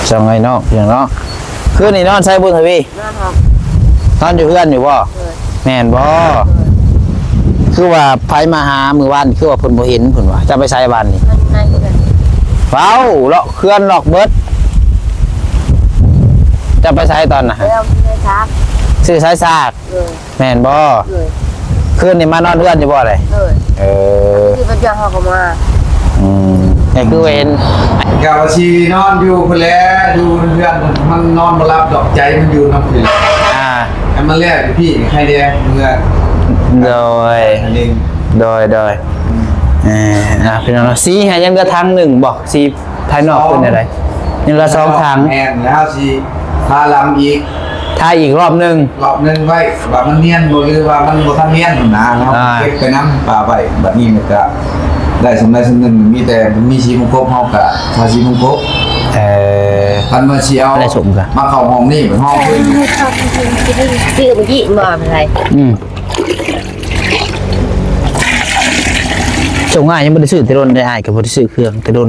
ເຈົ້າໄງເນາະ ພີ່ນ້ອງເນາະ. ຄືນນີ້ນອນໃສບຸນທະວີ? ນອນຫ້ອງ ນອນຢູ່ເຮືອນຢູ່ບໍ່? ໂດຍ. ແມ່ນບໍ່? ໂດຍ. ຄືວ່າໃຜມາຫາມື້ວານ ຄືວ່າເພິ່ນບໍ່ເຫັນ ເພິ່ນວ່າ. ເຈົ້າໄປໃສວານນີ້? ເພິ່ນໃນເຮືອນ. ເວົ້າ ເລາະເຮືອນລອກເບິດ. ເຈົ້າໄປໃສຕອນນະ? ໄປເອົາສາຍສາກ ຊື້ສາຍສາກ. ໂດຍ. ແມ່ນບໍ່? ໂດຍ. ຄືນນີ້ມານອນເຮືອນຢູ່ບໍ່ເລີຍ? ໂດຍ. ເອີ ທີ່ເພິ່ນຈ້າງເຮົາກໍມາ. ອືມ ກໍຄືວ່າເຫັນ ກະວ່າຊິນອນຢູ່ພຸ້ນແຫຼະ ຢູ່ເຮືອນ ມັນນອນບໍ່ຫຼັບດອກ ໃຈມັນຢູ່ນຳພີ້. ອ່າ ໃຫ້ມັນແລ້ວຢູ່ພີ້ໃຫ້ແດ່ເມືອ. ໂດຍ ໂດຍ ໂດຍ. ອືມ ເອີ ອ່າ ພີ່ນ້ອງເນາະ ສີໃຫ້ຍັງເຫຼືອຖັງໜຶ່ງບໍ່? ສີ ພາຍນອກເປັນແນວໃດ? ຍັງເຫຼືອສອງຖັງ. ແມ່ນ ແລ້ວເຮົາຊິທາຫຼັງອີກ ທາອີກລອບໜຶ່ງ ລອບໜຶ່ງໄວ້ ວ່າມັນນຽນບໍ່ ຫຼືວ່າມັນບໍ່ທັນນຽນຫັ້ນນະ. ເຮົາ ອ່າ ເກັບໄປນຳປະໄວ້ ບັດນີ້ມັນກະໄດ້ສ່ຳໃດສ່ຳໜຶ່ງ. ມີແຕ່ມີສີມົງກົບ ເຮົາກະທາສີມົງກົບ. ເອີ ຄັນວ່າຊິເອົາ ໄດ້ສົມກະ ມາເຂົ້າຫ້ອງນີ້ ຫ້ອງເພິ່ນ ຊື້ມື້ກີ້ມາເປັນໄງ? ອືມ ສົ່ງອ້າຍຍັງບໍ່ໄດ້ຊື້ແຕ່ດົນເດ້ ອ້າຍກໍບໍ່ໄດ້ຊື້ເຄື່ອງແຕ່ດົນ.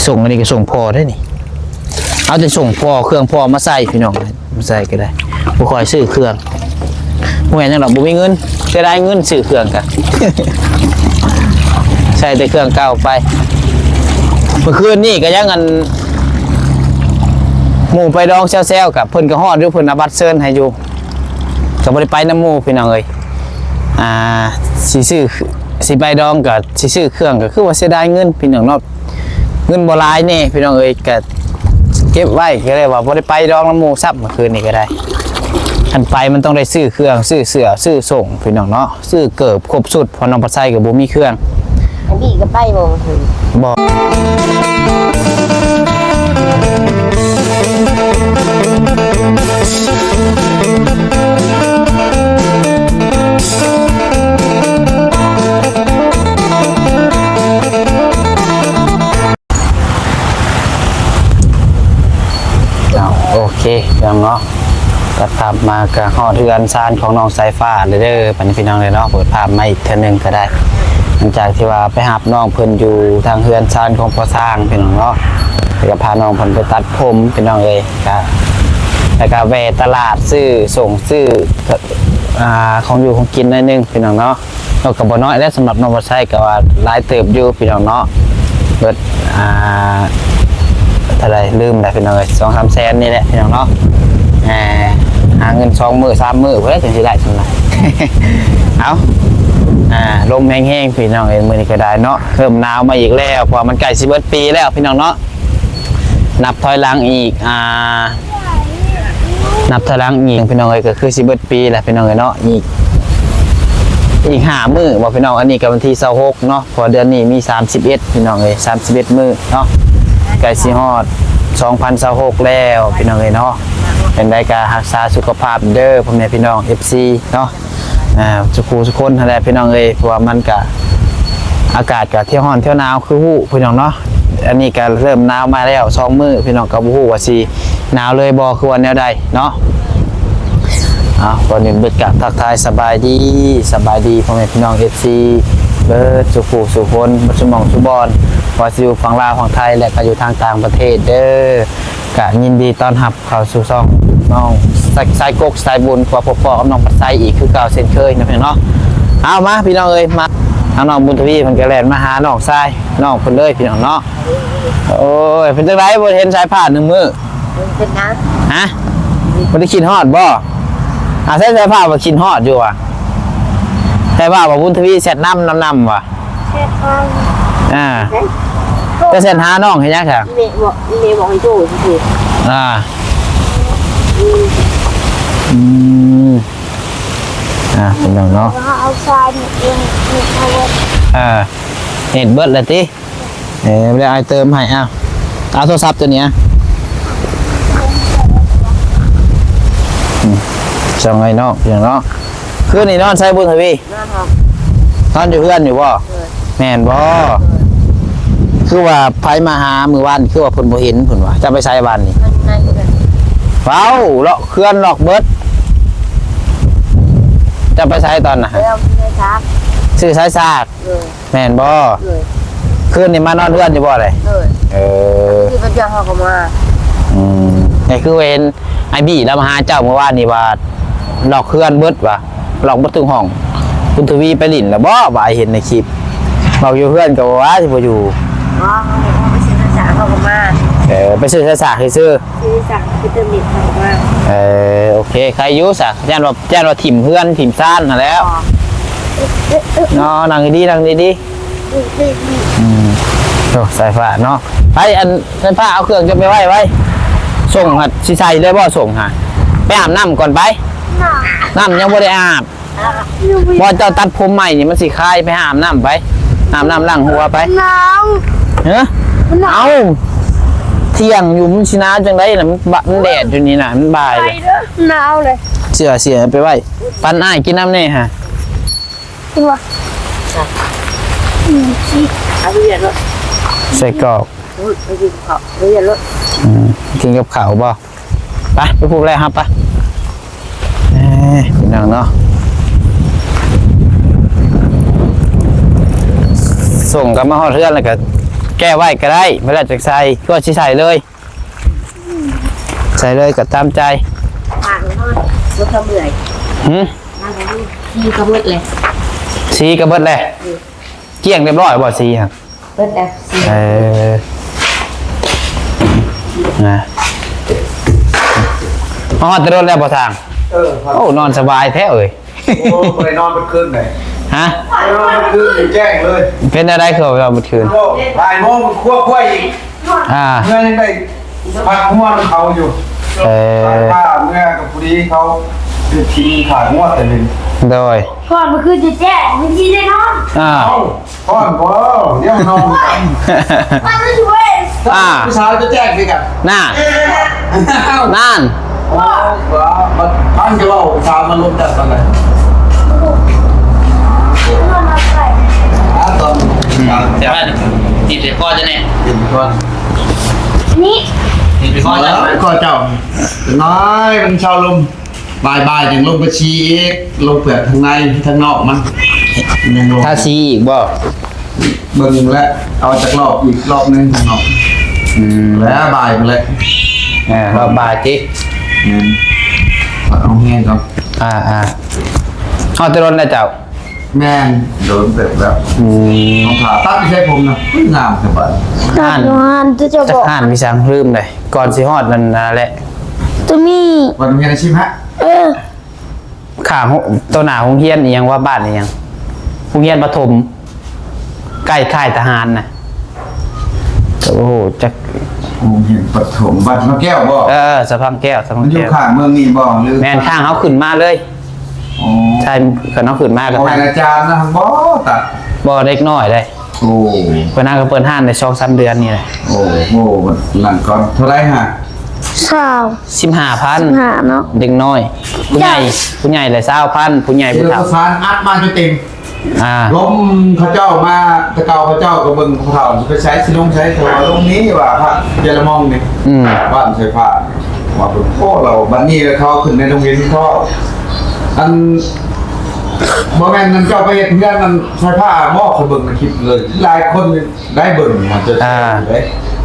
ສົ່ງອັນນີ້ກໍສົ່ງພໍ່ເດ້ນີ້ ເອົາແຕ່ສົ່ງພໍ່ ເຄື່ອງພໍ່ມາໃສ່ພີ່ນ້ອງ ມາໃສ່ກໍໄດ້ ບໍ່ຄ່ອຍຊື້ເຄື່ອງ. ບໍ່ແມ່ນຫຍັງດອກ ບໍ່ມີເງິນ ເສຍດາຍເງິນຊື້ເຄື່ອງກະ ໃສ່ແຕ່ເຄື່ອງເກົ່າໄປ. ມື້ຄືນນີ້ກໍຍັງອັນ ໝູ່ໄປດອງແຊວໆ ກັບເພິ່ນກໍຮອດຢູ່ ເພິ່ນເອົາບັດເຊີນໃຫ້ຢູ່. ກໍບໍ່ໄດ້ໄປນຳໝູ່ພີ່ນ້ອງເອີຍ ອ່າ ຊິຊື້ ຊິໄປດອງກໍຊິຊື້ເຄື່ອງ ກໍຄືວ່າເສຍດາຍເງິນພີ່ນ້ອງເນາະ ເງິນບໍ່ຫຼາຍແດ່ພີ່ນ້ອງເອີຍ ກໍເກັບໄວ້ ກໍເລີຍວ່າບໍ່ໄດ້ໄປດອງນຳໝູ່ຊ້ຳ ມື້ຄືນນີ້ກໍໄດ້. ຄັນໄປມັນຕ້ອງໄດ້ຊື້ເຄື່ອງ ຊື້ເສື້ອ ຊື້ສົ້ງພີ່ນ້ອງເນາະ ຊື້ເກີບຄົບຊຸດ ເພາະນ້ອງພັດໄຊກໍບໍ່ມີເຄື່ອງ. ອັນນີ້ກໍໄປບໍ່? ບໍ່. ເອົາ ໂອເຄ ພີ່ນ້ອງເນາະ ຕັດພາບມາກໍຮອດເຮືອນຊານຂອງນ້ອງສາຍຟ້າເລີຍເດີ. ບັດນີ້ພີ່ນ້ອງເລີຍເນາະ ເປີດພາບມາອີກເທື່ອໜຶ່ງກໍໄດ້ ຫຼັງຈາກທີ່ວ່າໄປຮັບນ້ອງເພິ່ນຢູ່ທາງເຮືອນຊານຂອງພໍ່ຊ່າງ ພີ່ນ້ອງເນາະ ແລ້ວກໍພານ້ອງເພິ່ນໄປຕັດຜົມ ພີ່ນ້ອງເອີຍ ກໍ ແລ້ວກໍແວ່ຕະຫຼາດຊື້ສົ່ງຊື້ ອ່າ ຂອງຢູ່ຂອງກິນໜ້ອຍໜຶ່ງ ພີ່ນ້ອງເນາະ. ເນາະ ກໍບໍ່ນ້ອຍແລ້ວ ສຳລັບນ້ອງວັດໄຊກໍວ່າຫຼາຍເຕີບຢູ່ພີ່ນ້ອງເນາະ ເບິດ ອ່າ ເທົ່າໃດລືມແລ້ວພີ່ນ້ອງເອີຍ ສອງສາມແສນນີ້ແຫຼະພີ່ນ້ອງເນາະ. ອ່າ ຫາເງິນສອງມື້ສາມມື້ພຸ້ນແຫຼະ ຈັ່ງຊິໄດ້ສ່ຳນັ້ນ. ເອົາ ອ່າ ລົມແຮງໆ ພີ່ນ້ອງເອີຍ ມື້ນີ້ກໍໄດ້ເນາະ ເລີ່ມໜາວມາອີກແລ້ວ ເພາະວ່າມັນໃກ້ຊິເບິດປີແລ້ວພີ່ນ້ອງເນາະ. ນັບຖອຍຫຼັງອີກ ອ່າ ນັບຖອຍຫຼັງອີກພີ່ນ້ອງເອີຍ ກໍຄືຊິເບິດປີແລ້ວພີ່ນ້ອງເອີຍເນາະ ອີກ ອີກຫ້າມື້ບໍ່ພີ່ນ້ອງ. ອັນນີ້ກໍວັນທີຊາວຫົກເນາະ ເພາະເດືອນນີ້ມີສາມສິບເອັດພີ່ນ້ອງເອີຍ ສາມສິບເອັດມື້ເນາະ ໃກ້ຊິຮອດສອງພັນຊາວຫົກແລ້ວພີ່ນ້ອງເອີຍເນາະ. ຈັ່ງໃດກໍຮັກສາສຸຂະພາບເດີພໍ່ແມ່ພີ່ນ້ອງ ເອັຟຊີ ເນາະ ອ່າ ສູ່ຄູ່ສູ່ຄົນຫັ້ນແຫຼະພີ່ນ້ອງເອີຍ ເພາະວ່າມັນກະ ອາກາດກະທ່ຽວຮ້ອນທ່ຽວໜາວຄືຮູ້ພີ່ນ້ອງເນາະ. ອັນນີ້ກະເລີ່ມໜາວມາແລ້ວສອງມື້ ພີ່ນ້ອງກໍບໍ່ຮູ້ວ່າຊິໜາວເລີຍບໍ່ ຄືວ່າແນວໃດເນາະ. ເອົາ ກ່ອນອື່ນເບິດກະທັກທາຍສະບາຍດີ ສະບາຍດີພໍ່ແມ່ພີ່ນ້ອງ ເອັຟຊີ ເບິດສູ່ຄູ່ສູ່ຄົນ ເບິດສູ່ໝ່ອງສູ່ບ່ອນ ວ່າຊິຢູ່ຝັ່ງລາວ ຝັ່ງໄທ ແລະ ກໍຢູ່ທາງຕ່າງປະເທດເດີ ກະຍິນດີຕ້ອນຮັບ ເຂົ້າສູ່ຊ່ອງນ້ອງສາຍ ສາຍກົກສາຍບຸນ ພວກພໍ່ນ້ອງບັດໄຊອີກຄືເກົ່າເຊັ່ນເຄີຍເນາະພີ່ນ້ອງເນາະ. ເອົາມາພີ່ນ້ອງເອີຍ ມາ ທາງນ້ອງບຸນທະວີເພິ່ນກໍແລ່ນມາຫານ້ອງຊາຍນ້ອງເພິ່ນເລີຍພີ່ນ້ອງເນາະ. ໂອ້ຍ ເປັນຈັ່ງໃດບໍ່ເຫັນສາຍຟ້າໜຶ່ງມື້? ເປັນຫຍັງ? ຮະ? ບໍ່ໄດ້ຄິດຮອດບໍ່? ອາ ໃສສາຍຟ້າວ່າຄິດຮອດຢູ່ຫວາ? ສາຍຟ້າວ່າບຸນທະວີແຊັດນຳ ນຳ ນຳຫວາ? ແຊັດຫາ ອ່າ ເອີ ຈະແຊັດຫານ້ອງເຮັດຫຍັງຊະ? ແມ່ບອກ ແມ່ບອກໃຫ້ໂທຊື່ໆ ອ່າ ອືມ ອືມ ອ່າ ພີ່ນ້ອງເນາະ ເອົາຊາຍເຮັດເອງ ເຮັດເອົາເບິດ ອ່າ ເຮັດເບິດແລ້ວຕິ? ເອີ ບໍ່ໄດ້ອ້າຍເຕີມໃຫ້ ເອົາ ເອົາໂທລະສັບໂຕນີ້ ອ່ະ ອືມ ຈັ່ງໃດເນາະ ພີ່ນ້ອງເນາະ. ຄືນນີ້ນອນໃສບຸນທະວີ? ນອນຫ້ອງ ນອນຢູ່ເຮືອນຢູ່ບໍ່? ເອີ ແມ່ນບໍ່? ເອີ ຄືວ່າໃຜມາຫາມື້ວານ ຄືວ່າເພິ່ນບໍ່ເຫັນເພິ່ນວ່າ. ເຈົ້າໄປໃສວານນີ້? ເພິ່ນໃນເຮືອນ. ເວົ້າ ເລາະເຮືອນລອກເບິດ. ເຈົ້າໄປໃສຕອນນະ? ໄປເອົາສາຍສາກ ຊື້ສາຍສາກ. ເອີ ແມ່ນບໍ່? ເອີ ຄືນນີ້ມານອນເຮືອນຢູ່ບໍ່ເລີຍ? ເອີ ເອີ ທີ່ເພິ່ນຈ້າງເຮົາກໍມາ. ອືມ ກໍຄືວ່າເຫັນອ້າຍບີລາວມາຫາເຈົ້າມື້ວານນີ້ວ່າ ລັອກເຮືອນເບິດວ່າ ລັອກເບິດທຸກຫ້ອງ. ບຸນທະວີໄປຫຼິ້ນແລ້ວບໍ່ ວ່າອ້າຍເຫັນໃນຄລິບ ເວົ້າຢູ່ເຮືອນກໍວ່າຊິບໍ່ຢູ່. ອໍ ເຂົາໄປຊື້ສາກ ເຂົາກໍມາ. ເອີ ໄປຊື້ສາກຊື່ໆ ຊື້ສາກ ວິຕາມິນ ເຂົາກໍມາ. ເອີ ໂອເຄ ໃຄຢູ່ຊະ ຢ້ານວ່າ ຢ້ານວ່າຖິ້ມເຮືອນຖິ້ມຊານຫັ້ນແຫຼ້ວ. ອໍ ເນາະ ນັ່ງດີໆ ນັ່ງດີໆ. ອືມ ໂອ້ ສາຍຟ້າເນາະ ໄປ ອັນ ສາຍຟ້າ ເອົາເຄື່ອງເຈົ້າໄປໄວ້ໄວ້ ສົ່ງຫັ້ນ ຊິໃສ່ເລີຍບໍ່ ສົ່ງຫາ ໄປອາບນ້ຳກ່ອນໄປ. ນ້ຳຍັງບໍ່ໄດ້ອາບ ບໍ່ ເຈົ້າຕັດຜົມໃໝ່ນີ້ ມັນຊິຄາຍ ໄປຫາອາບນ້ຳໄປ ອາບນ້ຳລ້າງຫົວໄປ. ໜາວ ຮະ ມັນໜາວ ເອົ້າ ທ່ຽງຢູ່ ມັນຊິໜາວຈັ່ງໃດລະ ມັນບະ ມັນແດດຢູ່ນີ້ນະ ມັນບ່າຍ ໄປເດີ ໜາວເລີຍ. ເສື້ອ ເສື້ອໄປໄວ້ ປັນອ້າຍກິນນ້ຳແດ່ຫາ. ກິນບໍ່? ອືມ ຊິ ເອົາໄປວຽນໂລດ ໃສ່ກອກ ໂອ້ຍ ໄປກິນເຂົ້າ ໄປວຽນໂລດ. ອືມ ກິນກັບເຂົ້າບໍ່? ໄປ ໄປພຸ້ນແລ້ວເຮົາໄປ. ເອີ ພີ່ນ້ອງເນາະ ສົ່ງກັບມາຮອດເຮືອນແລ້ວກໍແກະໄວ້ກໍໄດ້ ເວລາຈະໃສ່ ຄືວ່າຊິໃສ່ເລີຍ ໃສ່ເລີຍກໍຕາມໃຈ. ປາກເຮົາບໍ່ເມື່ອຍ. ຫື? ປາກເຮົາສີກໍເບິດແຫຼະ ສີກໍເບິດແຫຼະ. ອືມ ກ້ຽງຮຽບຮ້ອຍບໍ່ ສີຫັ້ນ? ເບິດແລ້ວ. ເອີ ນະ ຮອດແຕ່ດົນແລ້ວບໍ່ຊ່າງ? ເອີ ໂອ້ ນອນສະບາຍແທ້ເອີຍ. ໂອ້ ບໍ່ໄດ້ນອນເບິດຄືນເລີຍ. ຮະ? ບໍ່ໄດ້ນອນເບິດຄືນ ແຈ້ງເລີຍ. ເປັນແນວໃດຄືວ່ານອນເບິດຄືນ? ໂອ້ ບ່າຍໂມງຄວບຄວາຍອີກ. ອ່າ ເມື່ອຍັງໄດ້ພັກງ່ວນເຂົາຢູ່. ເອີ ພາເມື່ອກໍພໍດີເຂົາໄປກິນຂາງວດແຕ່ເຫັນ. ໂດຍ ກ່ອນເມື່ອຄືນຈະແຈ້ງ ມັນຊິໄດ້ນອນ. ອ່າ ເອົ້າ ກ່ອນບໍ່ ດຽວນອນກັນ. ມັນຊິເວີຍ ອ່າ ຜູ້ສາວຈະແຈ້ງຄືກັນ. ນ່າ ນັ້ນ ໂອ້ຍ ວ່າມັນ ມັນຈະເວົ້າ ສາວມັນລົມຈັດປານໃດ? ອ່າ ຕອນ ອືມ ເຈົ້າ ຕິດໃສ່ຄໍຈະແນ່ ຕິດກ່ອນ ນີ້ ຕິດໃສ່ຄໍຈະແນ່ ຂໍເຈົ້າ ນ້ອຍມັນເຊົາລົມ ບ່າຍໆ ຈັ່ງລົງໄປຊີອີກ ລົງເປືອກທາງໃນ ທາງນອກມັນ ຍັງລົງ ທາສີອີກບໍ່? ເບິ່ງແລ້ວ ເອົາຈັກລອບອີກລອບໜຶ່ງເນາະ. ອືມ ແລ້ວບ່າຍພຸ້ນແຫຼະ. ເອີ ລອບບ່າຍຕິ? ແມ່ນ ເອົາແຮງກ່ອນ. ອ່າໆ ຮອດແຕ່ດົນແລ້ວເຈົ້າ? ແມ່ນ ດົນເຕີບແລ້ວ. ອືມ ຕ້ອງຜ່າຕັດໃສ່ຜົມນະ ງາມສະບາຍ. ຮ້ານ ຮ້ານ ຈະບອກ ຮ້ານມີສັງລືມເດ້ ກ່ອນຊິຮອດນັ້ນນະແຫຼະ ໂຕນີ້ ວັນເຮັດອາຊີບຮະ? ເອີ ຂ້າງໂຮ ຕໍ່ໜ້າໂຮງຮຽນອີ່ຫຍັງວະ ບ້ານອີ່ຫຍັງ ໂຮງຮຽນປະຖົມ ໃກ້ຄ້າຍທະຫານນະ. ໂອ້ ຈັກ ໂຮງຮຽນປະຖົມບ້ານສະພັງແກ້ວບໍ່? ເອີ ສະພັງແກ້ວ ສະພັງແກ້ວ ມັນຢູ່ຂ້າງເມືອງນີ້ບໍ່ ຫຼື ແມ່ນ ຂ້າງເຮົາຂຶ້ນມາເລີຍ. ອໍ ໃຊ່ ຄັນເຮົາຂຶ້ນມາກໍ ບໍ່ແມ່ນອາຈານນະບໍ່ ຕັດ ບໍ່ ເດັກນ້ອຍເດ້. ໂອ້ ເພິ່ນຫາກໍເປີດຮ້ານໄດ້ສອງສາມເດືອນນີ້ແຫຼະ. ໂອ້ໂຫ ນັ້ນກ່ອນ ເທົ່າໃດຫະ? ຊາວ ສິບຫ້າພັນ ສິບຫ້າເນາະ ເດັກນ້ອຍ. ຜູ້ໃຫຍ່ ຜູ້ໃຫຍ່ລະຊາວພັນ ຜູ້ໃຫຍ່ຜູ້ເຖົ້າ ສານອັດມາຈົນເຕັມ. ອ່າ ລົມເຂົາເຈົ້າມາ ແຕ່ເກົ່າເຂົາເຈົ້າກໍເບິ່ງຜູ້ເຖົ້າຊິໄປໃສ ຊິລົງໃສ ເຂົາວ່າລົງນີ້ວ່າ ພະເຢຍລະມອງນີ້. ອືມ ບ້ານໄຊຟ້າ ວ່າ ໂອ້ ລາວ ບັດນີ້ເຂົາຂຶ້ນໃນໂຮງຮຽນເຂົາ ອັນ ບໍ່ແມ່ນນັ້ນ ເຈົ້າໄປເຮັດເຮືອນນັ້ນ ໄຟຟ້າບໍ່? ຂ້ອຍເບິ່ງໃນຄລິບເລີຍ ຫຼາຍຄົນໄດ້ເບິ່ງ ມັນຈະ ອ່າ ເດ້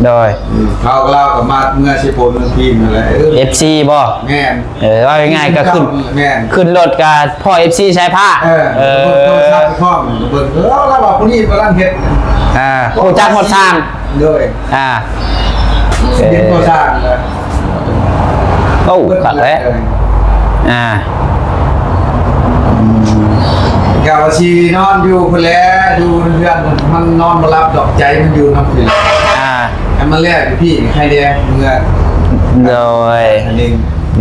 ໂດຍ ອືມ ເຂົາ ລາວກໍມາເມືອເຊໂປນເມືອງພີນນັ້ນແຫຼະ. ເອີ ເອັຟຊີບໍ່? ແມ່ນ ເອີ ເວົ້າງ່າຍໆ ກໍຂຶ້ນ ແມ່ນ ຂຶ້ນລົດກໍພໍ້ເອັຟຊີສາຍຟ້າ. ເອີ ເອີ ເບິ່ງໂທລະສັບພ້ອມ ເບິ່ງ ເອີ ລາວວ່າຜູ້ນີ້ກຳລັງເຮັດ ອ່າ ຮູ້ຈັກຮອດຊ່າງ ໂດຍ ອ່າ ເຫັນກໍ່ສ້າງແລ້ວ. ໂອ້ ຄັກແຫຼະ ອ່າ ກະວ່າຊິນອນຢູ່ພຸ້ນແຫຼະ ຢູ່ເຮືອນມັນນອນບໍ່ຫຼັບດອກ ໃຈມັນຢູ່ນຳພີ້ແຫຼະ. ອ່າ ໃຫ້ມັນແລ້ວຢູ່ພີ້ໃຫ້ແດ່ເມືອ. ໂດຍ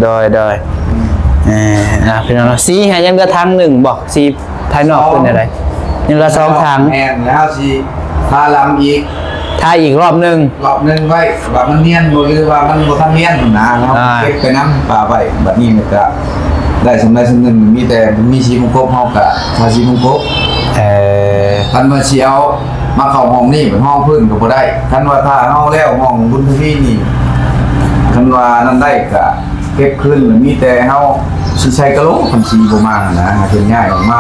ໂດຍ ໂດຍ ອືມ ເອີ ອ່າ ພີ່ນ້ອງເນາະ ສີໃຫ້ຍັງເຫຼືອທາງໜຶ່ງບໍ່? ສີ ພາຍນອກເປັນແນວໃດ? ຍັງເຫຼືອສອງທາງ. ແມ່ນ ແລ້ວເຮົາຊິທາຫຼັງອີກ ທາອີກລອບໜຶ່ງ ລອບໜຶ່ງໄວ້ ວ່າມັນນຽນບໍ່ ຫຼືວ່າມັນບໍ່ທັນນຽນນະ ເຮົາ ອ່າ ເກັບໄປນຳປະໄວ້. ບັດນີ້ມັນກະໄດ້ສ່ຳໃດສ່ຳໜຶ່ງ ມີແຕ່ມີສີມົງກົບ ເຮົາກະທາສີມົງກົບ. ເອີ ຄັນວ່າຊິເອົາມາເຂົ້າຫ້ອງນີ້ ເປັນຫ້ອງພື້ນກໍບໍ່ໄດ້. ຄັນວ່າຖ້າເຮົາແລ້ວຫ້ອງບຸນທະວີນີ້ ຄັນວ່ານັ້ນໄດ້ກະ ເກັບຄືນ ມີແຕ່ເຮົາ ຊິໃສ່ກະໂຫຼ ຄັນສີບໍ່ມານະ ເພິ່ນຍ້າຍອອກມາ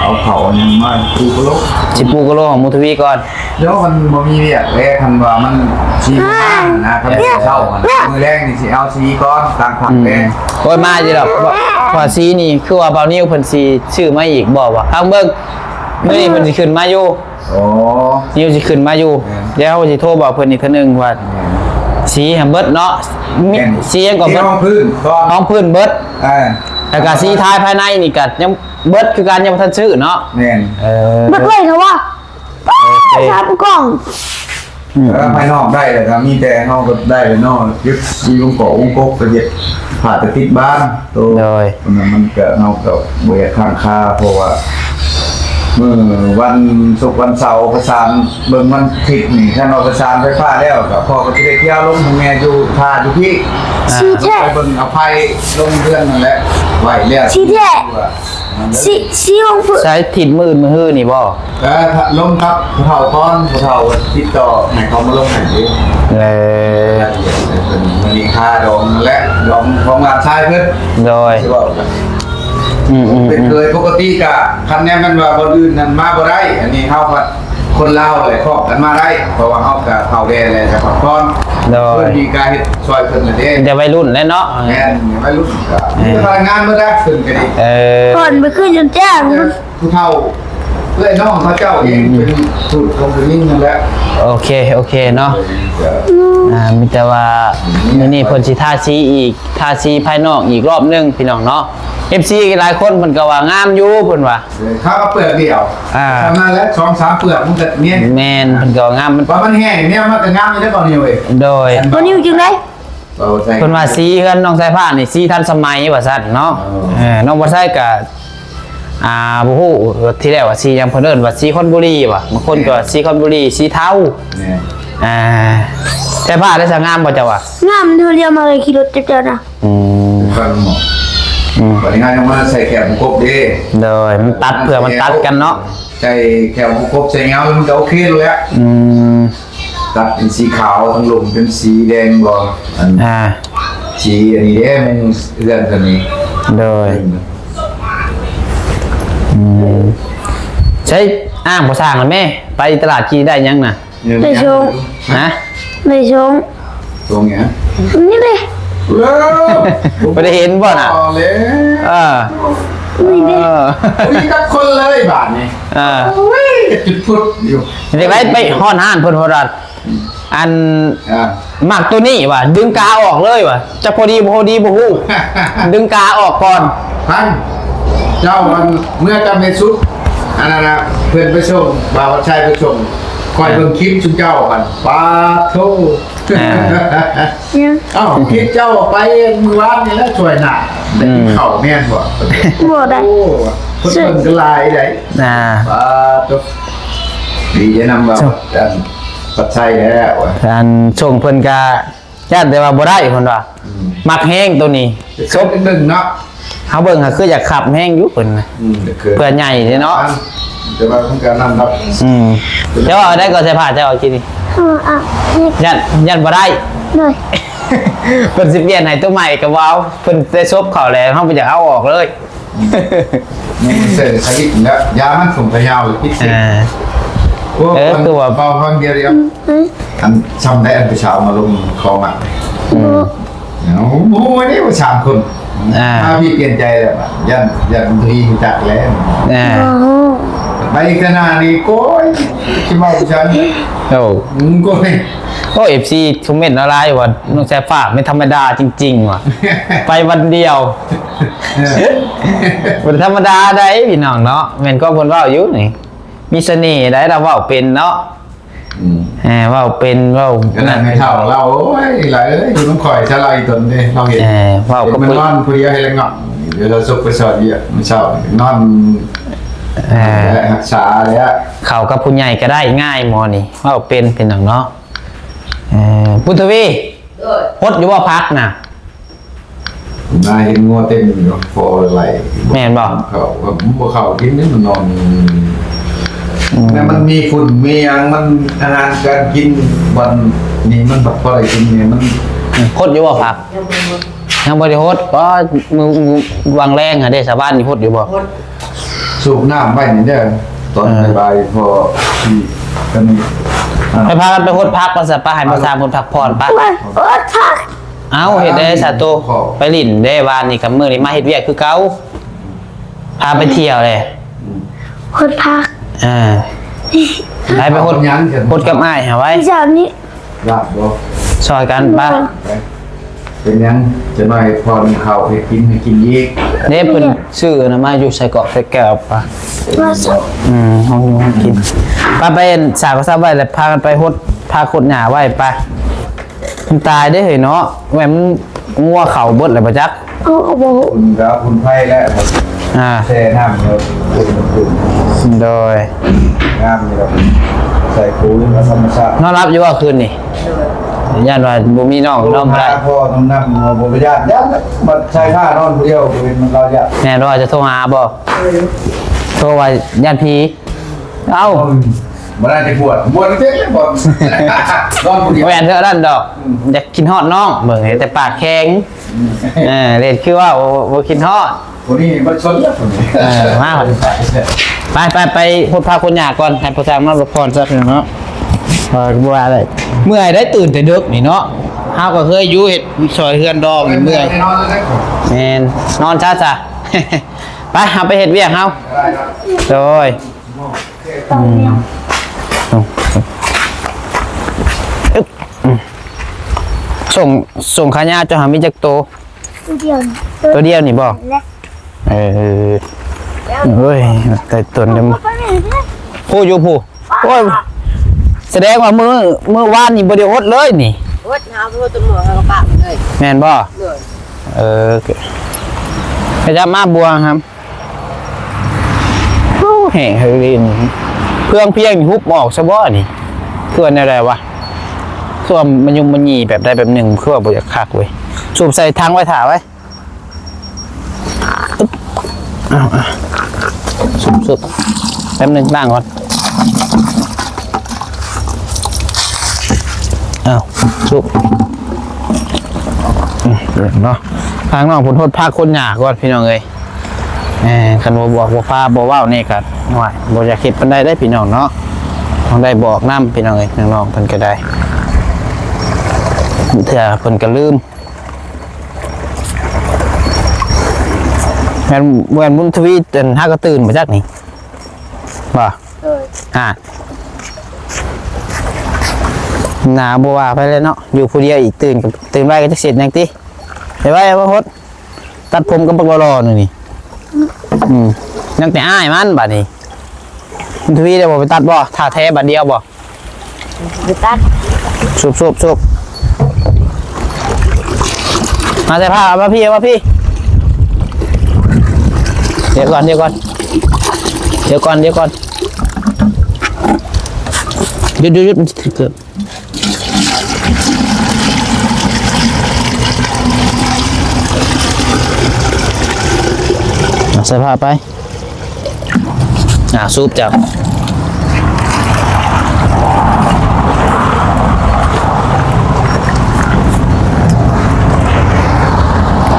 ເອົາເຂົ້າເອົາຫຍັງມາປູກະໂຫຼ ຊິປູກະໂຫຼຂອງມຸທະວີກ່ອນ. ດຽວມັນບໍ່ມີວຽກແລ້ວ ຄັນວ່າມັນສີບໍ່ມານະ ຄັນເຊົ້າຫັ້ນ ມື້ແລງນີ້ຊິເອົາສີກ່ອນ ຕ່າງພັກແລ້ວ. ໂອ້ຍ ມາຢູ່ດອກ ເພາະວ່າສີນີ້ ຄືວ່າບ່າວນິວເພິ່ນຊິຊື້ມາອີກບໍ່ວະ ຟັງເບິ່ງ. ມື້ນີ້ເພິ່ນຊິຂຶ້ນມາຢູ່ ໂອ້ ນິວຊິຂຶ້ນມາຢູ່ ແມ່ນ ດຽວເຮົາຊິໂທບອກເພິ່ນອີກເທື່ອໜຶ່ງວ່າ ແມ່ນ ສີໃຫ້ເບິດເນາະ ມີ ແມ່ນ ສີຫຍັງກໍເບິດ ຮອງພື້ນ ຮອງພື້ນເບິດ ເອີ ແລ້ວກໍສີທ້າຍພາຍໃນນີ້ກໍຍັງເບິດຄືກັນ ຍັງບໍ່ທັນຊື້ເນາະ. ແມ່ນ ເອີ ເບິດໄວແທ້ວະ ໂອເຄ ສາມກ່ອງ. ອືມ ເອີ ພາຍນອກໄດ້ແລ້ວກໍມີແຕ່ເຮົາກໍໄດ້ແລ້ວເນາະ ເກັບສີວົງກອກວົງກົກ ກໍເຮັດຜ້າຕະຕິດບານໂຕ ໂດຍ ມັນ ມັນກໍ ເຮົາກໍບໍ່ຢາກຄ້າງຄາ ເພາະວ່າມື້ວັນສຸກວັນເສົາປະສານເບິ່ງ ວັນອາທິດນີ້ ຄັນວ່າປະສານໄຟຟ້າແລ້ວ ກໍພໍ່ກໍຊິໄດ້ທ່ຽວລົງໃຫ້ແມ່ຢູ່ ຖ້າຢູ່ພີ້ ອ່າ ສີແທ້ ໄປເບິ່ງເອົາໄຟລົງເຮືອນນັ້ນແຫຼະ ໄວ້ແລ້ວ ສີແທ້ ສີ ສີຂອງຜູ້ ໃຊ້ທິດມື້ອື່ນມື້ຮືນີ້ບໍ່? ເອີ ລົມກັບຜູ້ເຖົ້າກ່ອນ ຜູ້ເຖົ້າຕິດຕໍ່ໃຫ້ເຂົາມາລົມໃຫ້ເດ້. ເອີ ລາຍລະອຽດເພິ່ນ ມື້ນີ້ຄ່າດອງນັ້ນແຫຼະ ດອງຂອງຫຼານຊາຍເພິ່ນ ໂດຍ ຊິເວົ້າກັນ ອືມໆໆ ເປັນເຄີຍປົກກະຕິກະ ຄັນແນວແມ່ນວ່າບ່ອນອື່ນນັ້ນມາບໍ່ໄດ້ ອັນນີ້ເຮົາພັດຄົນລາວແຫຼະ ຄອບກັນມາໄດ້ ເພາະວ່າເຮົາກະເຖົ້າແກ່ແລ້ວ ກະພັກຜ່ອນ ໂດຍ ເພິ່ນມີກາເຮັດຊ່ອຍເພິ່ນນະເດ້ ມີແຕ່ໄວລຸ້ນແຫຼະເນາະ ແມ່ນ ໄວລຸ້ນກະ ເອີ ມີແຕ່ພະນັກງານເບິດແລ້ວ ເພິ່ນກະດີ ເອີ ກ່ອນໄປຄືຈົນຈ້າງ ຜູ້ເຖົ້າເອື້ອຍນ້ອງເຂົາເຈົ້າເອງ ອືມ ເປັນສູດຂອງຜູ້ຍິງນັ້ນແຫຼະ. ໂອເຄ ໂອເຄເນາະ ອືມ ອ່າ ມີແຕ່ວ່າ ອືມ ມື້ນີ້ເພິ່ນຊິທາສີອີກ ທາສີພາຍນອກອີກລອບໜຶ່ງ ພີ່ນ້ອງເນາະ ເອັຟຊີ ຫຼາຍຄົນເພິ່ນກໍວ່າງາມຢູ່ ເພິ່ນວ່າ ເອີ ເຂົາກໍເປືອກດຽວ ອ່າ ເທົ່ານັ້ນແຫຼະ ສອງສາມເປືອກມັນກໍນຽນ ແມ່ນ ເພິ່ນກໍວ່າງາມ ມັນ ວ່າມັນແຫ້ງແນວມັນກໍງາມຢູ່ເດ້ ບ່າວນິວເອີຍ ໂດຍ ບ່າວນິວຈຶ່ງໄດ້ ເພິ່ນວ່າສີເຮືອນນ້ອງສາຍຟ້ານີ້ສີທັນສະໄໝວ່າຊັ້ນເນາະ ເອີ ເອີ ນ້ອງບໍ່ໃຊ້ກະ ອ່າ ບໍ່ຮູ້ ທີແລກວ່າສີຫຍັງ ເພິ່ນເອີ້ນວ່າສີຄອນບູລີຫວາ ບາງຄົນກໍວ່າ ແມ່ນ ສີຄອນບູລີ ສີເທົາ ແມ່ນ ອ່າ ສາຍຟ້າໄດ້ສະ ງາມບໍ່ເຈົ້າວ່າ? ງາມ ເທື່ອລຽວມາເລີຍຂີ່ລົດຈັກເທື່ອນະ ອືມ ຟັງໝໍ ອືມ ບັດນີ້ງານຍັງມາໃສ່ແຄບຄົບເດ້ ໂດຍ ມັນຕັດ ເພື່ອມັນຕັດກັນເນາະ ໃສ່ແຄບຄົບ ໃສ່ເຫງົາ ມັນກໍໂອເຄແລ້ວ ອືມ ຕັດເປັນສີຂາວ ທາງລຸ່ມເປັນສີແດງບໍ່ ອັນ ອ່າ ສີອັນນີ້ເດ້ ມຸງເຮືອນຕົວນີ້ ໂດຍ ອືມ ໃຊ້ອ້າງພາສາກັນແມ່ ໄປຕະຫຼາດກີໄດ້ຫຍັງນະ? ໄດ້ຊົງ ຮະ? ໄດ້ຊົງ ຊົງຫຍັງ? ນີ້ເດ້ ບໍ່ໄດ້ເຫັນບໍ່ນະ? ເອີ ນີ້ເດ້ ເອີ ຄຸຍກັບຄົນເລີຍບາດນີ້ ເອີ ໂອ້ຍ ຈຸດພຸດຢູ່ ຈັ່ງໃດໄປຮອດຮ້ານເພິ່ນ ເພິ່ນວ່າ ອັນ ອ່າ ມັກໂຕນີ້ວ່າ ດຶງກາອອກເລີຍວ່າ ຈັກພໍດີບໍ່ພໍດີບໍ່ຮູ້ ດຶງກາອອກກ່ອນ ຟັງ ເຈົ້າ ອັນ ເມື່ອກັບແມ່ສຸກ ອັນນັ້ນນະ ເພິ່ນໄປສົ່ງ ບ່າວວັນໄຊໄປສົ່ງ ຂ້ອຍເບິ່ງຄລິບຊຸມເຈົ້າຫັ້ນ ປາດໂທ້ ອ່າ ເອົ້າ ຄລິບເຈົ້າໄປມື້ວານນີ້ແຫຼະ ຊ່ວຍໜ້າ ໄດ້ກິນເຂົ້າແມ່ນບໍ່? ບໍ່ໄດ້ ໂອ້ ຄົນເບິ່ງກໍຫຼາຍໃດ໋ ອ່າ ປາດໂທ້ ດີແນະນຳວ່າ ອັນ ປັດໄຊແລ້ວ ອັນ ສົ່ງເພິ່ນກະຢ້ານແຕ່ວ່າບໍ່ໄດ້ເພິ່ນວ່າ ອືມ ມັກແຮງໂຕນີ້ ສົບໜຶ່ງເນາະ ເຮົາເບິ່ງຫາຄືຢາກຂັບແຮງຢູ່ເພິ່ນນະ ອືມ ເພື່ອໃຫຍ່ເດ້ເນາະ ແຕ່ວ່າມັນກະນັ້ນດອກ ອືມ ເຈົ້າເອົາໄດ້ກໍໃສ່ຜ້າເຈົ້າເອົາກິນນີ້ ເອີ ອ່ະ ຢ້ານ ຢ້ານບໍ່ໄດ້ ໂດຍ ເພິ່ນຊິປ່ຽນໃຫ້ໂຕໃໝ່ກໍບໍ່ເອົາ ເພິ່ນໄດ້ສົບເຂົາແລ້ວ ເຮົາບໍ່ຢາກເອົາອອກເລີຍ ອືມ ໃສ່ສະລິດແລ້ວ ຢາມັນຜົມຂະຍາວເລີຍ ພິດເສດ ອ່າ ໂອ້ ເອີ ຄືວ່າເວົ້າຟັງດຽວໆ ອືມ ອັນຊ່ຳໄດ້ອັນຜູ້ສາວມາລົງຂໍມັກ ອືມ ເອົາ ໂອ້ຍ ນີ້ວ່າສາມຄົນ ອ່າ ຖ້າພີ່ປ່ຽນໃຈແລ້ວ ຢ້ານ ຢ້ານບໍ່ຮູ້ຈັກແລ້ວ ອ່າ ໂອ້ໂຫ ໄປອີກຂະໜາດນີ້ ໂອ້ຍ ຊິເວົ້າຈັ່ງຊັ້ນ ໂອ້ ອືມ ໂອ້ຍ ໂອ້ ເອັຟຊີ ຄອມເມັນຫຼາຍວ່າ ນ້ອງສາຍຟ້າແມ່ນທຳມະດາຈິງໆ ວ່າ ໄປວັນດຽວ ເອີ ບໍ່ທຳມະດາໃດ໋ ພີ່ນ້ອງເນາະ ແມ່ນຄວາມເພິ່ນເວົ້າຢູ່ນີ້ ມີສະເໜ່ໃດ໋ ລາວເວົ້າເປັນເນາະ ອືມ ເອີ ເວົ້າເປັນ ເວົ້າ ຂະໜາດແມ່ເຖົ້າລາວ ໂອ້ຍ ຫຼາຍເອີຍ ຢູ່ນຳຂ້ອຍຊະ ລາວອີ່ຕົນເດ້ ລາວເຮັດ ເອີ ເວົ້າກັບ ເປັນມັນນອນຜູ້ດຽວໃຫ້ລະງອກ ດຽວລາວສົ່ງໄປຊ່ອຍວຽກ ມື້ເຊົ້ານອນ ເອີ ແລະ ຮັກສາແລ້ວ ເຂົ້າກັບຜູ້ໃຫຍ່ກໍໄດ້ງ່າຍໝໍນີ້ ເວົ້າເປັນ ເປັນຫຍັງເນາະ ເອີ ບຸນທະວີ ໂດຍ ຫົດຢູ່ບໍ່ຜັກນະ? ນາເຫັນງົວເຕັມຢູ່ ພໍໄລ່ ແມ່ນບໍ່? ເຂົ້າ ບໍ່ເຂົ້າກິນເດ້ ມັນນອນ ອືມ ແຕ່ມັນມີຝຸ່ນມີຫຍັງ ມັນອາຫານການກິນ ວັນນີ້ມັນບໍ່ໄດ້ກິນນີ້ ມັນ ອືມ ຫົດຢູ່ບໍ່ຜັກ? ຍັງບໍ່ຫົດ ຍັງບໍ່ໄດ້ຫົດ. ກໍມື້ ມື້ຫວ່າງແລງຫັ້ນເດ້ ຊາວບ້ານນີ້ຫົດຢູ່ບໍ່? ຫົດ ສູບນ້ຳໄວ້ນີ້ເດີ ຕອນ ເອີ ບ່າຍໆ ພໍທີ່ກັນນີ້ ອ່າ ໄປພາກັນໄປຫົດຜັກວ່າຊັ້ນ. ໄປ ໃຫ້ໝໍຊ້າງເພິ່ນພັກຜ່ອນໄປ. ຫົດຜັກ. ເອົ້າ ເຮັດໄດ້ຊະໂຕ ໄປຫຼິ້ນເດ້. ວານນີ້ກັບມື້ນີ້ມາເຮັດວຽກຄືເກົ່າ ພາໄປທ່ຽວເດ້. ອືມ ຫົດຜັກ. ເອີ ໄປ ໄປຫົດ ຫົດກັບອ້າຍຫາໄວ້. ເຊົ້ານີ້ ລາບບໍ່? ຊ່ອຍກັນປະ. ເປັນຫຍັງ? ຈະໜ້ອຍຜ່ອນເຂົ້າໃຫ້ກິນ ໃຫ້ກິນອີກເດ້. ເພິ່ນຊື້ອັນນັ້ນມາຢູ່ໃສ່ກອກໃສ່ແກ້ວປະ. ອືມ ຫ້ອງຢູ່ຫ້ອງກິນ. ປະ ໄປ ອັນ ສາກກະສັບໄວ້ ແລ້ວພາກັນໄປຫົດ ພາຂົດຫຍ້າໄວ້ປະ. ມັນຕາຍເດ້ເຮີ້ຍເນາະ. ແມ່ນ ງົວເຂົ້າເບິດແລ້ວບໍ່ຈັກ. ເອົາ ເອົາບໍ່ ຝຸ່ນກໍອຸ່ນໄຟແລ້ວ ອ່າ ແຊ່ນ້ຳແລ້ວອຸ່ນ ໂດຍ ງາມຢູ່ດອກ ໃສ່ປຸ໋ຍມາທຳມະຊາດ. ນອນຫຼັບຢູ່ບໍ່ຄືນນີ້? ຢ້ານວ່າບໍ່ມີນ້ອງ ນ້ອງບໍ່ໄດ້ ພໍ່ນ້ຳໆ ບໍ່ໄປຢ້ານ ຢ້ານ ບັດໃສ່ຜ້ານອນຜູ້ດຽວ ບໍ່ເຫັນມັນລາວຢ້ານ. ແມ່ນບໍ່? ຈະໂທຫາບໍ່? ໂທວ່າຢ້ານຜີ. ເອົ້າ ບໍ່ໄດ້ຈະບວດ ບວດເຕັມເລີຍ ບວດ ນອນຜູ້ດຽວ. ແມ່ນເທື່ອນັ້ນດອກ ອືມ ຢາກຄິດຮອດນ້ອງ ເບິ່ງແຕ່ປາກແຂງ. ອືມ ເອີ ເຮັດຄືວ່າບໍ່ ບໍ່ຄິດຮອດ. ຜູ້ນີ້ບໍ່ຊົນແລ້ວຜູ້ນີ້. ເອີ ມາ ໄປ ໄປ ໄປຫົດຜັກຂົດຫຍ້າກ່ອນ ໃຫ້ພໍ່ຊ່າງມາພັກຜ່ອນຊະເນາະ. ເອີ ບໍ່ວ່າໄດ້ ເມື່ອຍໄດ້ ຕື່ນແຕ່ດຶກນີ້ເນາະ. ເຮົາກໍເຄີຍຢູ່ເຮັດຊ່ອຍເຮືອນດອງນີ້ ເມື່ອຍ. ແມ່ນ ນອນຊະ ຊະ. ໄປ ເຮົາໄປເຮັດວຽກເຮົາ. ໂດຍ ອືມ ສົ່ງ ສົ່ງຂາຍາວເຈົ້າຫາມີຈັກໂຕ? ໂຕດຽວນີ້ ໂຕດຽວນີ້ບໍ່? ເອີ ເອີຍ ໄດ້ຕົນເດີ ຜູ້ຢູ່ຜູ້. ໂອ້ຍ ສະແດງວ່າມື້ ມື້ວານນີ້ບໍ່ໄດ້ຫົດເລີຍນີ້. ຫົດ ຫາບໍ່ຕົວໝວກ ເຮົາກໍປະເລີຍ. ແມ່ນບໍ່? ໂດຍ. ເອີ ຂະຫຍັບມາບວງຫຳ. ໂອ້ ແຫ້ງເຮີ້ຍລີ່. ເພື່ອງພຽງນີ້ຮຸບອອກຊະບໍ່ນີ້? ຄືວ່າແນວໃດວະ? ຄືວ່າມັນຍຸມມະຢີແບບໃດແບບໜຶ່ງ ຄືວ່າບໍ່ຢາກຄັກເວີຍ. ສູບໃສ່ຖັງໄວ້ຖ້າໄວ້. ເອົາ ເອົາ ສູບ ສູບ ແປັບໜຶ່ງ ລ້າງກ່ອນ. ເອົາ ສູບ ອືມ ເນາະ ທາງນ້ອງເພິ່ນຫົດຜັກຂົດຫຍ້າກ່ອນ ພີ່ນ້ອງເອີຍ. ເອີ ຄັນບໍ່ບອກບໍ່ພາບໍ່ເວົ້ານີ້ກໍ ໂອ້ຍ ບໍ່ຢາກເຮັດປານໃດເດ້ ພີ່ນ້ອງເນາະ. ຕ້ອງໄດ້ບອກນຳ ພີ່ນ້ອງເອີຍ ນ້ອງໆເພິ່ນກໍໄດ້ ເທື່ອເພິ່ນກໍລືມ. ແມ່ນ ແມ່ນບຸນທະວີ ອັນ ຫາກໍຕື່ນບໍ່ຈັກນີ້ ບໍ່? ໂດຍ ອ່າ ໜາວບໍ່ວ່າໄປແລ້ວເນາະ ຢູ່ຜູ້ດຽວອີກ ຕື່ນກໍຕື່ນໄວກໍຈັກເຮັດຫຍັງຕິ. ໄປໄວ ເອົາມາຫົດ ຕັດຜົມກັບບັກຫຼໍ່ໆ ນີ້ ອືມ ຍັງແຕ່ອ້າຍມັນບາດນີ້. ບຸນທະວີໄດ້ບໍ່ໄປຕັດບໍ່? ຖ້າແທ້ບາດດຽວບໍ່? ໄປຕັດ ສູບໆໆ ມາໃສ່ຜ້າ ເອົາມາພີ້ ເອົາມາພີ້. ດຽວກ່ອນ ດຽວກ່ອນ ດຽວກ່ອນ ດຽວກ່ອນ ຢຸດໆໆ ມັນຊິເກີດ. ເອົາໃສ່ຜ້າໄປ. ອ່າ ສູບຈັບ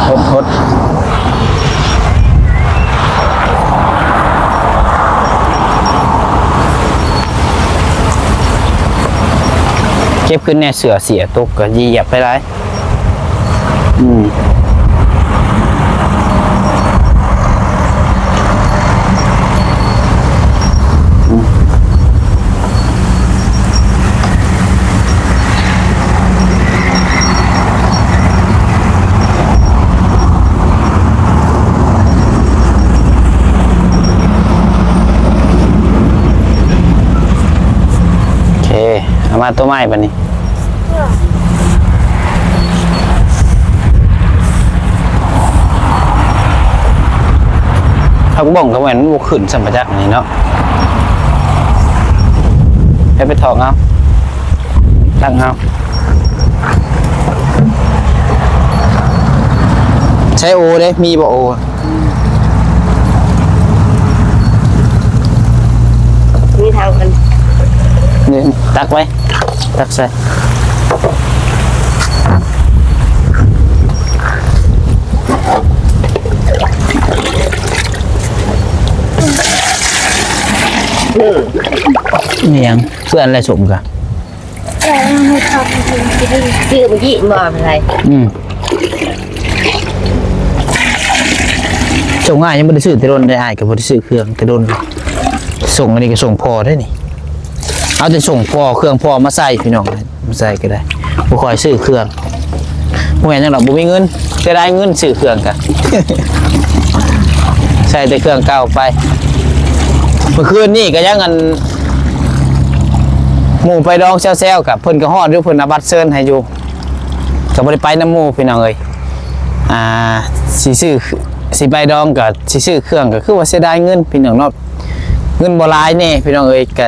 ຫົດ ຫົດ. ເກັບຂຶ້ນແດ່ ເສື້ອເສຍຕົກກໍຢຽບໄປຫຼາຍ. ອືມ ໂອເຄ ເອົາມາໂຕໃໝ່ບາດນີ້. ຜັກບົ້ງກໍແມ່ນມັນບໍ່ຂຶ້ນສ່ຳປະຈັກນີ້ເນາະ. ໃຫ້ໄປຖອກເອົາ ຕັກເອົາ. ໃຊ້ໂອເດ້ ມີບໍ່ໂອ? ມີທາງເພິ່ນ ນີ້ ຕັກໄວ້ ຕັກໃສ່. ອີ່ຫຍັງ? ເພື່ອນແລະສົມກະ ຊື້ມື້ກີ້ບໍ່ເປັນໄລ. ອືມ ສົ່ງອ້າຍຍັງບໍ່ໄດ້ຊື້ແຕ່ດົນເດ້. ອ້າຍກໍບໍ່ໄດ້ຊື້ເຄື່ອງແຕ່ດົນ. ສົ່ງອັນນີ້ກໍສົ່ງພໍ່ເດ້ນີ້. ເອົາແຕ່ສົ່ງພໍ່ ເຄື່ອງພໍ່ມາໃສ່ພີ່ນ້ອງ. ໃສ່ກໍໄດ້ ບໍ່ຄ່ອຍຊື້ເຄື່ອງ. ບໍ່ແມ່ນຫຍັງດອກ ບໍ່ມີເງິນ ເສຍດາຍເງິນຊື້ເຄື່ອງກະ ໃສ່ແຕ່ເຄື່ອງເກົ່າໄປ. ມື້ຄືນນີ້ກໍຍັງອັນ ໝູ່ໄປດອງແຊວໆ ກັບເພິ່ນກໍຮອດຢູ່ ເພິ່ນເອົາບັດເຊີນໃຫ້ຢູ່ ກໍບໍ່ໄດ້ໄປນຳໝູ່ພີ່ນ້ອງເອີຍ. ອ່າ ຊິຊື້ ຊິໄປດອງກໍຊິຊື້ເຄື່ອງ ກໍຄືວ່າເສຍດາຍເງິນພີ່ນ້ອງເນາະ. ເງິນບໍ່ຫຼາຍແດ່ພີ່ນ້ອງເອີຍ ກະ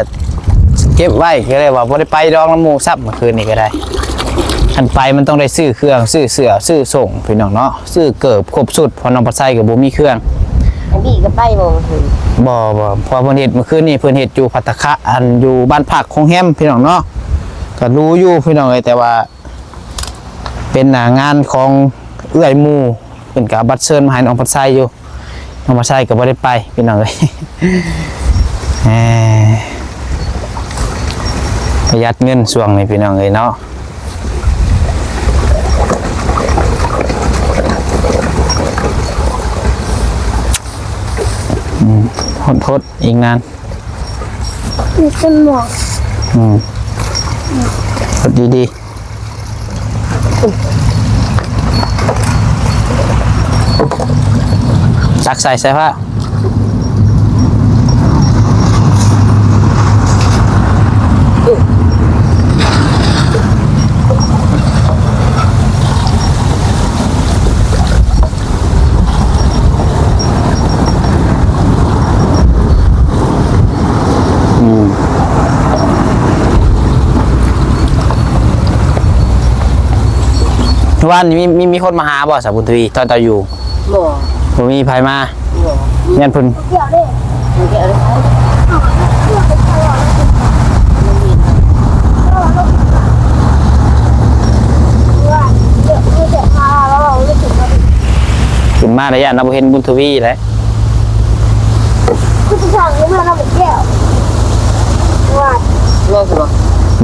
ເກັບໄວ້ ກໍເລີຍວ່າບໍ່ໄດ້ໄປດອງນຳໝູ່ຊ້ຳ ມື້ຄືນນີ້ກໍໄດ້. ຄັນໄປມັນຕ້ອງໄດ້ຊື້ເຄື່ອງ ຊື້ເສື້ອ ຊື້ສົ້ງພີ່ນ້ອງເນາະ ຊື້ເກີບຄົບຊຸດ ເພາະນ້ອງປາໄຊກໍບໍ່ມີເຄື່ອງ. ອັນນີ້ກໍໄປບໍ່ມື້ຄືນ? ບໍ່ ບໍ່ ເພາະເພິ່ນເຮັດ ມື້ຄືນນີ້ເພິ່ນເຮັດຢູ່ພັດຕາຄາ ອັນຢູ່ບ້ານພັກໂຮງແຮມພີ່ນ້ອງເນາະ ກໍຫຼູຢູ່ພີ່ນ້ອງເອີຍ ແຕ່ວ່າ ເປັນໜ້າງານຂອງເອື້ອຍໝູ່ ເພິ່ນກໍເອົາບັດເຊີນມາໃຫ້ນ້ອງພັດໄຊຢູ່. ນ້ອງພັດໄຊກໍບໍ່ໄດ້ໄປພີ່ນ້ອງເອີຍ. ປະຢັດເງິນຊ່ວງນີ້ພີ່ນ້ອງເອີຍເນາະ. ອືມ ຫົດໆ ອີກນານ. ມີຕົ້ນໝວກ. ອືມ ຫົດດີໆ. ຕັກໃສ່ ໃສ່ຜ້າ. ອືມ ເມື່ອວານນີ້ມີ ມີ ມີຄົນມາຫາບໍ່ ສາວບຸນທະວີ ຕອນເຈົ້າຢູ່? ບໍ່ ບໍ່ມີໃຜມາ. ບໍ່ ຢ້ານເພິ່ນ ຂຶ້ນມາແລ້ວຢ້ານເຮົາບໍ່ເຫັນບຸນທະວີແຫຼະ.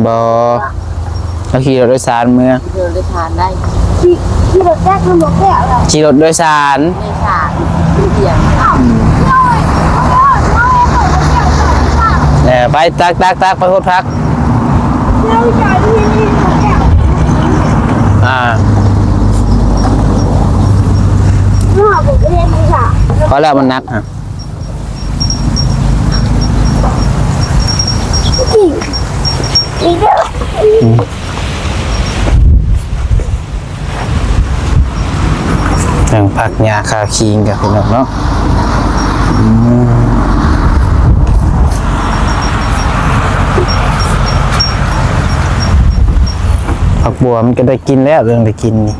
ບໍ່ ລາວຂີ່ລົດໂດຍສານເມືອ. ຂີ່ລົດໂດຍສານໄດ້ ຂີ່ ຂີ່ລົດຈັກມັນບໍ່ແກ້ວລະ ຂີ່ລົດໂດຍສານ ໂດຍສານ ເອີ ໄປ ຕັກ ຕັກ ຕັກ ໄປໂຮດຜັກ. ອ່າ ພໍແລ້ວ ມັນໜັກ. ອືມ ນັ່ງພັກຫຍ້າຄາຄີງກັນພີ່ນ້ອງເນາະ. ອືມ ຜັກບົວມັນກໍໄດ້ກິນແລ້ວ ເລື່ອງໄດ້ກິນນີ້.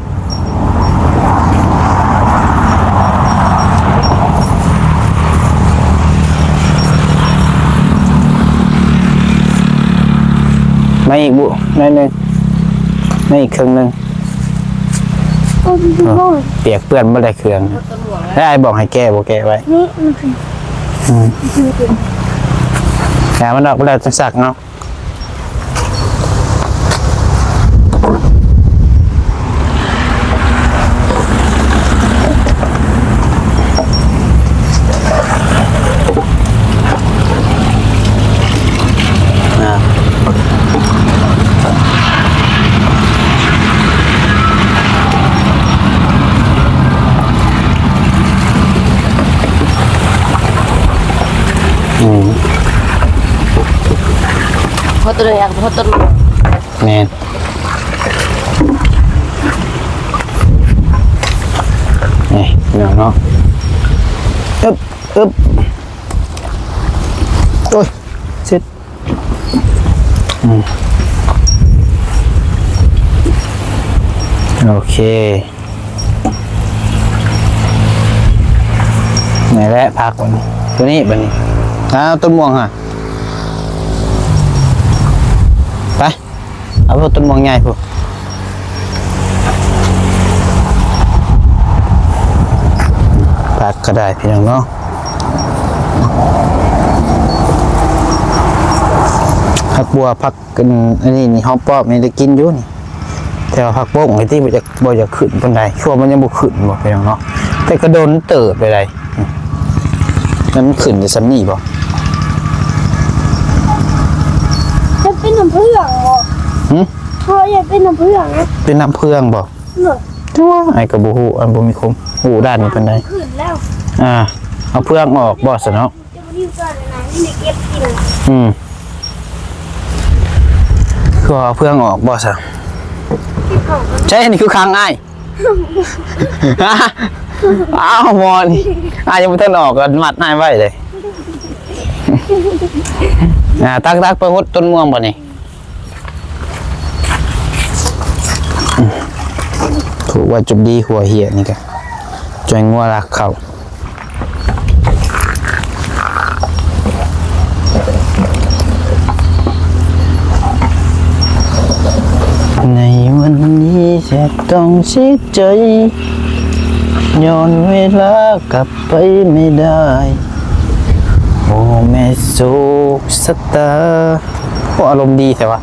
ມາອີກບຸ ໜ້ອຍໜຶ່ງ ມາອີກເຄິ່ງໜຶ່ງ. ໂອ້ຍ ໂອ້ຍ ປຽກເປື້ອນໝົດແລ້ວເຄື່ອງ. ແລ້ວອ້າຍບອກໃຫ້ແກ້ ບໍ່ແກ້ໄວ້. ນີ້ ອືມ ແລ້ວມັນອອກໄປແລ້ວຈັ່ງຊັກເນາະ. ອືມ ພໍຕົວໃຫຍ່ ພໍຕົວ ແມ່ນ ນີ້ພີ່ນ້ອງເນາະ. ອຶບ ອຶບ ໂອ້ຍ ເສັດ. ອືມ ໂອເຄ ນີ້ແຫຼະຜັກ ຕົວນີ້ ບັດນີ້ ອ້າວ ຕົ້ນມ່ວງຫະ ໄປ ເອົາໂລດ ຕົ້ນມ່ວງໃຫຍ່ພຸ້ນ. ຜັກກໍໄດ້ພີ່ນ້ອງເນາະ. ຜັກບົ່ວ ຜັກ ອັນ ອັນນີ້ນີ້ ຫອມປ້ອມນີ້ໄດ້ກິນຢູ່ນີ້ ແຕ່ວ່າຜັກບົ້ງນີ້ຕິ ບໍ່ຢາກ ບໍ່ຢາກຂຶ້ນປານໃດ ຊົ່ວມັນຍັງບໍ່ຂຶ້ນບໍ່ ພີ່ນ້ອງເນາະ ແຕ່ກໍດົນເຕີບໄປໄດ໋ ແລ້ວມັນຂຶ້ນໄດ້ສ່ຳນີ້ບໍ່? ມັນເປັນນ້ຳເຜືອງບໍ່? ຫື? ເພາະວ່າຢາກເປັນນ້ຳເຜືອງນະ ເປັນນ້ຳເຜືອງບໍ່? ໂດຍ ໂອ້ຍ ອ້າຍກໍບໍ່ຮູ້ ອ້າຍບໍ່ມີຄວາມຮູ້ດ້ານນີ້ປານໃດ ຂຶ້ນແລ້ວ ອ່າ ເອົາເຜືອງອອກບໍ່ຊັ້ນເນາະ? ອືມ ຄືວ່າເອົາເຜືອງອອກບໍ່ຊະ? ໃຊ່ ອັນນີ້ຄືຄັງອ້າຍ ອ້າວ ໝໍນີ້ ອ້າຍຍັງບໍ່ທັນອອກ ກໍມັດອ້າຍໄວ້ເດ້ ອ່າ ຕັກໆ ໄປຫົດຕົ້ນມ່ວງບໍ່ນີ້? ຜູກໄວ້ຈຸດດີ ຫົວເຫຍນີ້ກະ ຈ່ອຍງົວລັກເຂົ້າ ໃນວັນນີ້ຈະຕ້ອງເສຍໃຈ ຍ້ອນເວລາກັບໄປໄມ່ໄດ້ ໂອ້ ແມ່ໂຊກຊະຕາ. ໂອ້ ອາລົມດີແທ້ວະ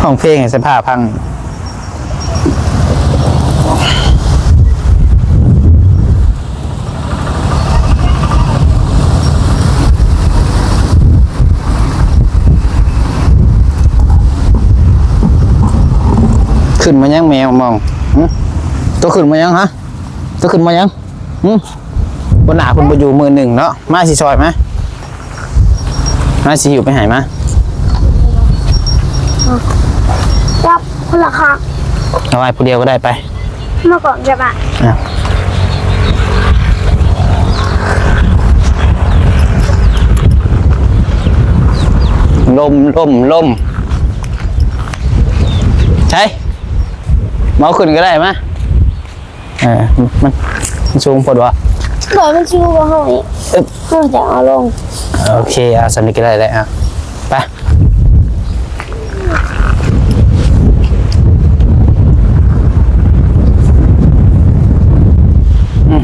ຮ້ອງເພງໃຫ້ສະພາບຟັງ ຂຶ້ນມາຍັງແມວມອງ? ຫຶ? ໂຕຂຶ້ນມາຍັງຫະ? ໂຕຂຶ້ນມາຍັງ? ຫຶ? ຫົວໜ້າເພິ່ນບໍ່ຢູ່ມື້ໜຶ່ງເນາະ ມາຊິຊ່ອຍມາ ມາຊິຫິ້ວໄປໃຫ້ມາ ຈັບຄົນລະຂ້າງ ເອົາໄວ້ຜູ້ດຽວກໍໄດ້ໄປ ມາກ່ອນຈະບາດ ອ່ະ ລົມ ລົມ ລົມ ໃຊ່ ມາເອົາຂຶ້ນກໍໄດ້ ມາ. ເອີ ມັນ ມັນສູງໂພດບໍ່? ບໍ່ ມັນສູງກວ່າເຮົາອີກ ເອີ ເຮົາຈະເອົາລົງ ໂອເຄ ເອົາສ່ຳນີ້ກໍໄດ້ແຫຼະ ອ່ະ ໄປ ອືມ.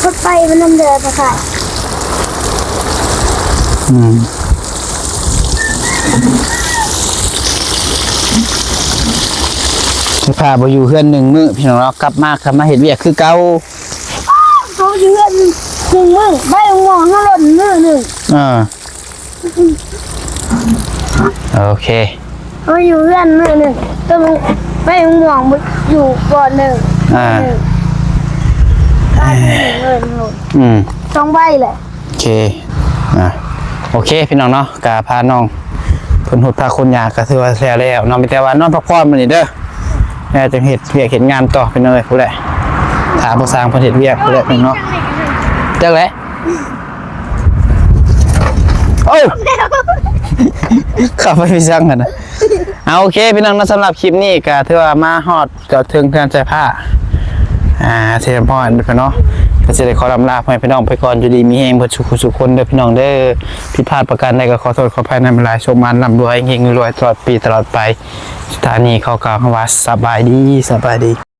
ລົດໄຟມັນນຳເດີ ປະຄາຍ ອືມ ສະພາບບໍ່ຢູ່ເຮືອນໜຶ່ງມື້ ພີ່ນ້ອງເນາະ ກັບມາ ກັບມາເຮັດວຽກຄືເກົ່າ ເຮົາຢູ່ເຮືອນໜຶ່ງມື້ ໃບໝ່ວງເຮົາຫຼົ່ນມື້ໜຶ່ງ ອ່າ ໂອເຄ ເຮົາຢູ່ເຮືອນມື້ໜຶ່ງ ຕ້ອງໄປໝ່ວງຢູ່ບ່ອນໜຶ່ງ ອ່າ ມື້ໜຶ່ງ ບ້ານໜຶ່ງເລີຍ ອືມ ສອງໃບແຫຼະ ໂອເຄ ອ່າ ໂອເຄ ພີ່ນ້ອງເນາະ ກະພານ້ອງເພິ່ນຫົດພາຂົນຫຍ້າ ກະຖືວ່າແລ້ວແລ້ວເນາະ ມີແຕ່ວ່ານອນພັກຜ່ອນມື້ນີ້ເດີ ແລ້ວຈັ່ງເຮັດວຽກເຮັດງານຕໍ່ ພີ່ນ້ອງເອີຍ ພຸ້ນແຫຼະ ຖ້າບໍ່ຊ່າງເພິ່ນເຮັດວຽກພຸ້ນແຫຼະ ພີ່ນ້ອງເນາະ ຈັກແຫຼະ. ໂອ້ ເຂົ້າໄປໄປຊ່າງຫັ້ນນະ ເອົາ ໂອເຄ ພີ່ນ້ອງເນາະ ສຳລັບຄລິບນີ້ກໍຖືວ່າມາຮອດຈອດເຖິງເຮືອນໃສ່ຜ້າ ອ່າ ທີ່ຮຽບຮ້ອຍແລ້ວເນາະ ກໍຊິໄດ້ຂໍລ່ຳລາພໍ່ແມ່ພີ່ນ້ອງໄປກ່ອນ ຢູ່ດີມີແຮງເບິດສູ່ຜູ້ສູ່ຄົນເດີ ພີ່ນ້ອງເດີ ຜິດພາດປະການໃດກໍຂໍໂທດຂໍອະໄພນຳຫຼາຍ ໂຊກໝານ ລ່ຳລວຍ ເຮັງໆ ລວຍໆ ຕະຫຼອດປີຕະຫຼອດໄປ ສຸດທ້າຍນີ້ຂໍກ່າວຄຳວ່າສະບາຍດີ ສະບາຍດີ.